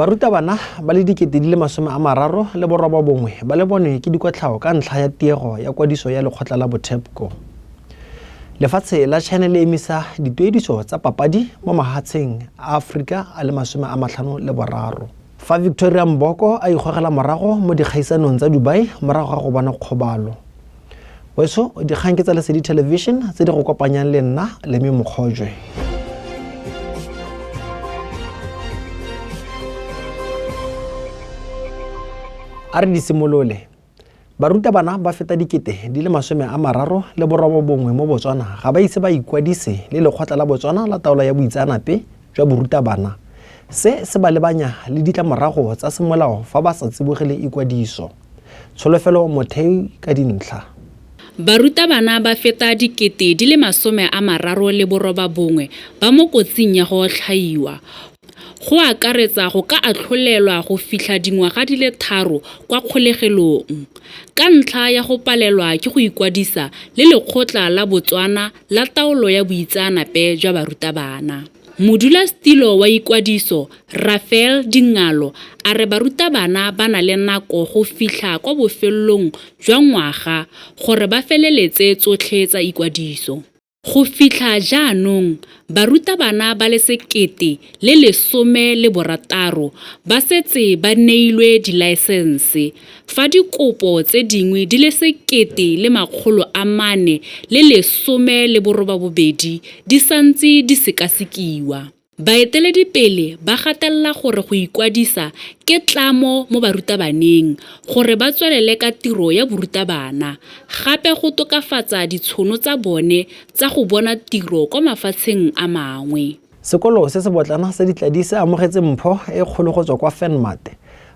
Barutabana ba le 39,000 ba lebonwe ke dikotlhao ka ntlha ya tiego ya kwadiso ya lekgotla la Bothepco. Lefatshe la China le emisa dituediso tsa papadi mo mahatsheng a Aforika a le 53. Fa Victoria Mboko a ikgogela morago mo dikgaisanong tsa Dubai morago ga go bona kgobalo. Weso, dikgang ke tsa Lesedi Television tse di go kopanyang le nna Lemi Mokgojwe. A re di simolole. Barutabana ba feta 39,000 mo Botswana ga ba ise ba ikwadise le lekgotla la Botswana la taolo ya boitseanape jwa borutabana. Se se ba lebanya le ditlamorago tsa semolao fa ba sa tsibogele ikwadiso. Tsholofelo Mothei ka dintlha. Barutabana ba feta 39,000 ba mo kotsing ya go otlhaiwa, go akaretsa go ka atlholelwa go fitlha dingwaga di le tharo kwa kgolegelong, ka ntlha ya go palelwa ke go ikwadisa le Lekgotla la Botswana la Taolo ya Boitseanape jwa Barutabana. Modulasetilo wa ikwadiso, Raphael Dingalo, a re barutabana ba na le nako go fitlha kwa bofelelong jwa ngwaga gore ba feleletse tsotlhe tsa ikwadiso. Go fitlha jaanong, barutabana ba le 1,016 ba setse ba neilwe dilaesense, fa dikopo tse dingwe di le 1,418 di santse di sekasekiwa. Baeteledipele ba gatelela gore go ikwadisa ke tlamo mo barutabaneng gore ba tswelele ka tiro ya borutabana, gape go tokafatsa ditshono tsa bone tsa go bona tiro kwa mafatsheng a mangwe. Sekolo se sebotlana sa Ditladi se amogetse mpho e kgolo go tswa kwa Fenmart.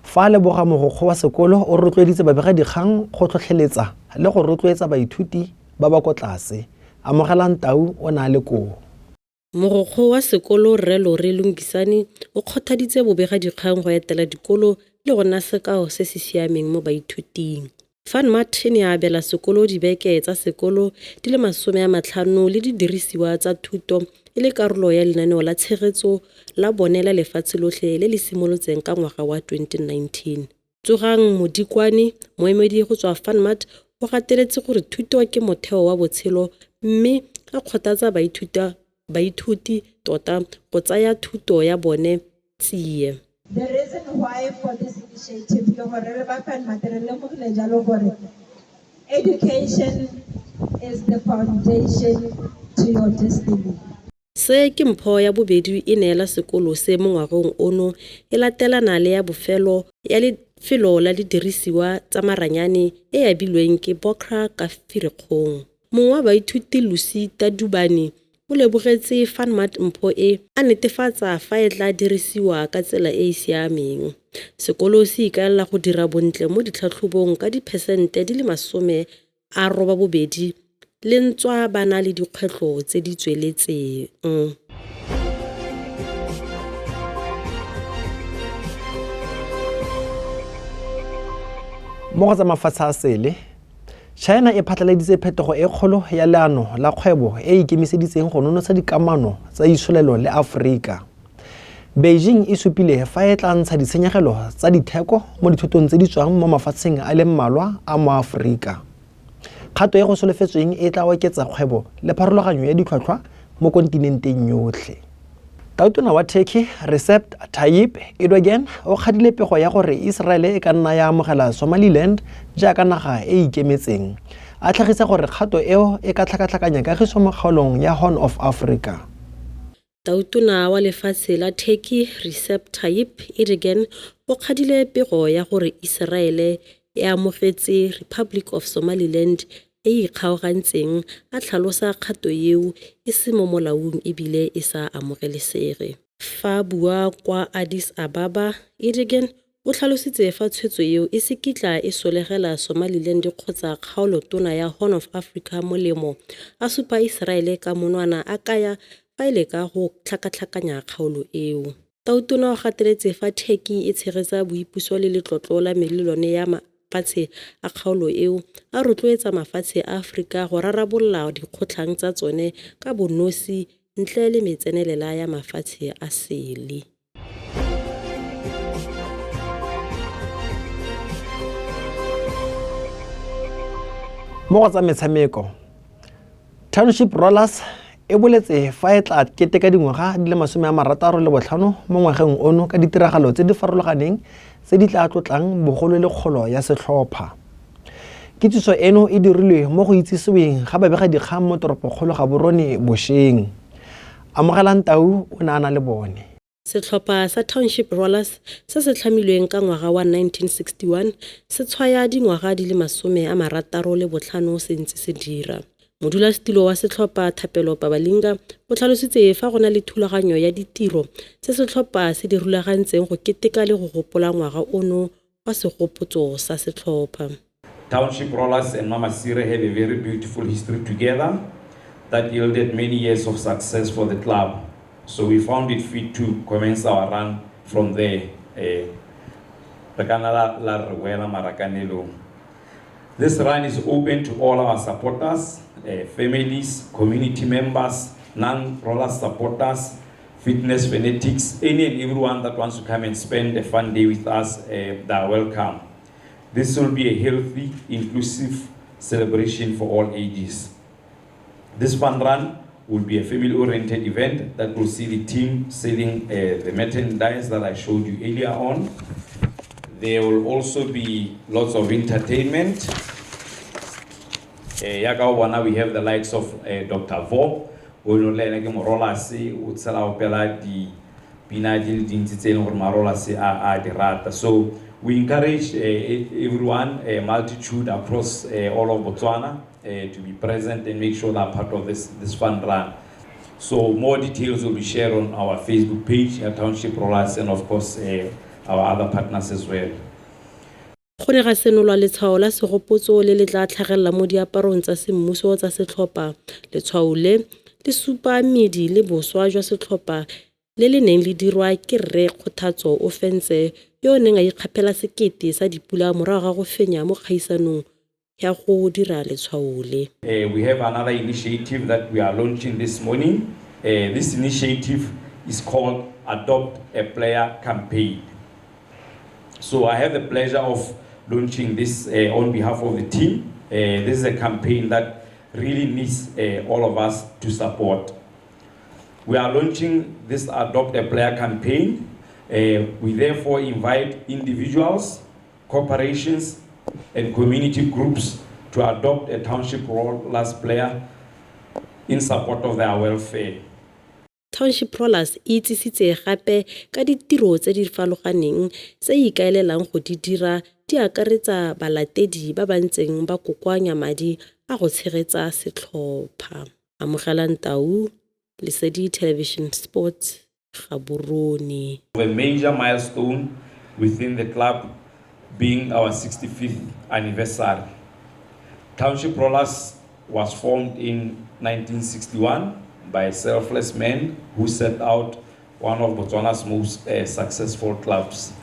Fa a leboga mogokgo wa sekolo o rotloeditse babegadikgang go tlhotlheletsa le go rotloetsa baithuti ba ba ko tlase. Amogelang Tau o ne a le koo. Mogokgo wa sekolo Rre Lore Lungisani o kgothaditse bobegadikgang go etela dikolo le go nna sekao se se siameng mo baithuting. Fun Mart e ne ya abela sekolo dibeke tsa sekolo di le 50 le didirisiwa tsa thuto e le karolo ya lenaneo la tshegetso la bone la lefatshe lotlhe le le simolotseng ka ngwaga wa 2019. Tsogang Modikwane, moemedi go tswa Fun Mart, o gateletse gore thuto ke motheo wa botshelo mme a kgothatsa baithuti tota go tsaya thuto ya bone tsie. The reason why for this initiative ke gore re ba Fun Mart re lemogile jalo gore education is the foundation to your destiny. Se ke mpho ya bobedi e neela sekolo se mo ngwageng ono e latelana le ya bofelo ya lefelo la didirisiwa tsa maranyane e abilweng ke Bokra ka Firikgong. Mongwe wa baithuti Lucy Tadubane o lebogetse Fun Mart mpho e a netefatsa fa e tla dirisiwa ka tsela e e siameng. Sekolo se ikaelela go dira bontle mo ditlhatlhobong ka diphesente di le 80 le ntswa ba na le dikgwetlho tse di tsweletseng. Mo go tsa mafatshe a sele, China e phatlaladitse phetogo e kgolo ya leano la kgwebo e e ikemiseditseng go nonotsha dikamano tsa itsholelo le Aforika. Beijing e supile fa e tla ntsha ditshenyegelo tsa ditheko mo dithotong tse di tswang mo mafatsheng a le mmalwa a mo Aforika. Kgato e go solofetsweng e tla oketsa kgwebo le pharologanyo ya ditlhwatlhwa mo kontinenteng yotlhe. Tautona wa Turkey Recep Tayyip Erdogan o kgadile pego ya gore Israele e ka nna ya amogela Somaliland jaaka naga e e ikemetseng, a tlhagisa gore kgato eo e ka tlhakatlhakanya kagiso mo kgaolong ya Horn of Africa. Tautona wa lefatshe la Turkey Recep Tayyip Erdogan o kgadile pego ya gore Iseraele e amogetse Republic of Somaliland e e ikgaogantseng, a tlhalosa kgato eo e se mo molaong ebile e sa amogelesege. Fa a bua kwa Addis Ababa, Erdogan o tlhalositse fa tshwetso eo e se kitla e solegela Somaliland kgotsa kgaolotona ya Horn of Africa molemo, a supa Iseraele ka monwana a kaya fa e leka go tlhakatlhakanya kgaolo eo. Tautona o gateletse fa Turkey e tshegetsa boipuso le letlotlo la melelwane ya mafatshe a kgaolo eo, a rotloetsa mafatshe a Aforika go rarabolola dikgotlhang tsa tsone ka bonosi ntle le metsenelela ya mafatshe a sele. Mo go tsa metshameko, Township Rollers e boletse fa e tla keteka dingwaga di le 65 mo ngwageng ono ka ditiragalo tse di farologaneng tse di tla tlotlang bogolo le kgolo ya setlhopha. Kitsiso eno e dirilwe mo go itsisiweng ga babegadikgang mo toropokgolo Gaborone bošeng. Amogelang Tau o ne a na le bone. Setlhopha sa Township Rollers se se tlhamilweng ka ngwaga wa 1961 se tshwaya dingwaga di le 65 se ntse se dira. Modulasetilo wa setlhopha Thapelo Pabalinga o tlhalositse fa go na le thulaganyo ya ditiro tse setlhopha se di rulagantseng go keteka le go gopola ngwaga ono wa segopotso sa setlhopha. Township Rollers and Mamasire have a very beautiful history together that yielded many years of success for the club. So we found it fit to commence our run from there. Re ka nna la re wela marakanelong. This run is open to all our supporters, families, community members, non-roller supporters, fitness fanatics, any and everyone that wants to come and spend a fun day with us, they are welcome. This will be a healthy, inclusive celebration for all ages. This fun run will be a family-oriented event that will see the team selling the merchandise that I showed you earlier on. There will also be lots of entertainment. Yaka o bona, we have the likes of Dr. Vo, o leng le ene ke morolase, o tshela opela dipina di le dintsi tse e leng gore marolase a di rata. So we encourage everyone, a multitude across all of Botswana, to be present and make sure they are part of this fun run. So more details will be shared on our Facebook page at Township Rollers and of course our other partners as well. Go ne ga senolwa letshwao la segopotso le le tla tlhagelela mo diaparong tsa semmuso tsa setlhopha. Letshwao le le supa medi le boswa jwa setlhopha le le neng le dirwa ke Rre Kgothatso Ofentse yo o neng a ikgaphela sekete sa dipula morago ga go fenya mo kgaisanong ya go dira letshwao le. We have another initiative that we are launching this morning. This initiative is called Adopt a Player Campaign. So I have the pleasure of launching this on behalf of the team. This is a campaign that really needs all of us to support. We are launching this Adopt a Player campaign. We therefore invite individuals, corporations, and community groups to adopt a Township Rollers player in support of their welfare. Township Rollers e itsisitse gape ka ditiro tse di farologaneng tse e ikaelelang go di dira di akaretsa balatedi ba ba ntseng ba kokoanya madi a go tshegetsa setlhopha. Amogelang Tau, Lesedi Television Sports, Gaborone. A major milestone within the club being our 65th anniversary. Township Rollers was formed in 1961 by a selfless man who set out one of Botswana's most successful clubs.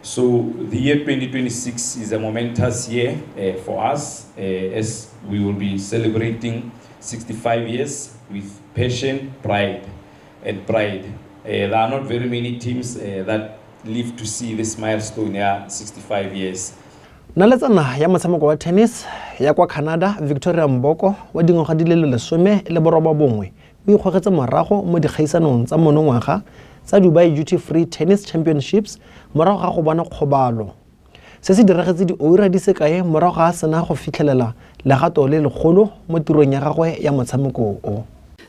So the year 2026 is a momentous year for us as we will be celebrating 65 years with passion, pride, and pride. There are not very many teams that live to see this milestone, yeah, 65 years. Naletsana ya motshameko wa tennis ya kwa Canada, Victoria Mboko wa dingwaga di le 19 o ikgogetse morago mo dikgaisanong tsa monongwaga tsa Dubai Duty Free Tennis Championships morago ga go bona kgobalo. Se se diragetse dioura di sekae morago ga a sena go fitlhelela legato le legolo mo tirong ya gagwe ya motshameko o.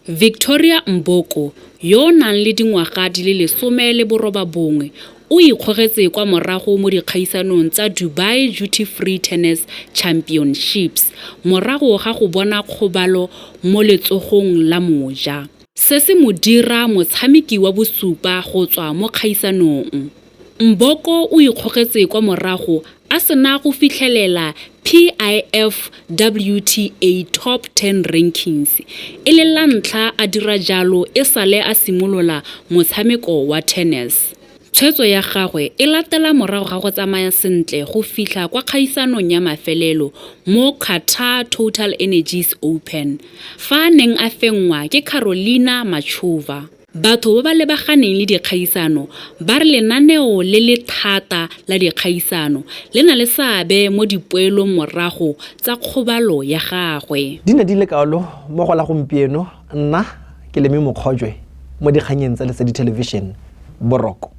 Victoria Mboko yo o nang le dingwaga di le 19 o ikgogetse kwa morago mo dikgaisanong tsa Dubai Duty Free Tennis Championships morago ga go bona kgobalo mo letsogong la moja. Se se mo dira motshameki wa bosupa go tswa mo kgaisanong. Mboko o ikgogetse kwa morago a sena go fitlhelela PIF WTA Top 10 Rankings e le la ntlha a dira jalo e sale a simolola motshameko wa tennis. Tshwetso ya gagwe e latela morago ga go tsamaya sentle go fitlha kwa kgaisanong ya mafelelo mo Qatar Total Energies Open fa a neng a fenngwa ke Carolina Machova. Batho ba ba lebaganeng le dikgaisano ba re lenaneo le le thata la dikgaisano le na le seabe mo dipoelongmorago tsa kgobalo ya gagwe. Di ne di le kalo mo go la gompieno, nna ke Lemi Mokgojwe mo dikgannyeng tsa Lesedi Television. Boroko.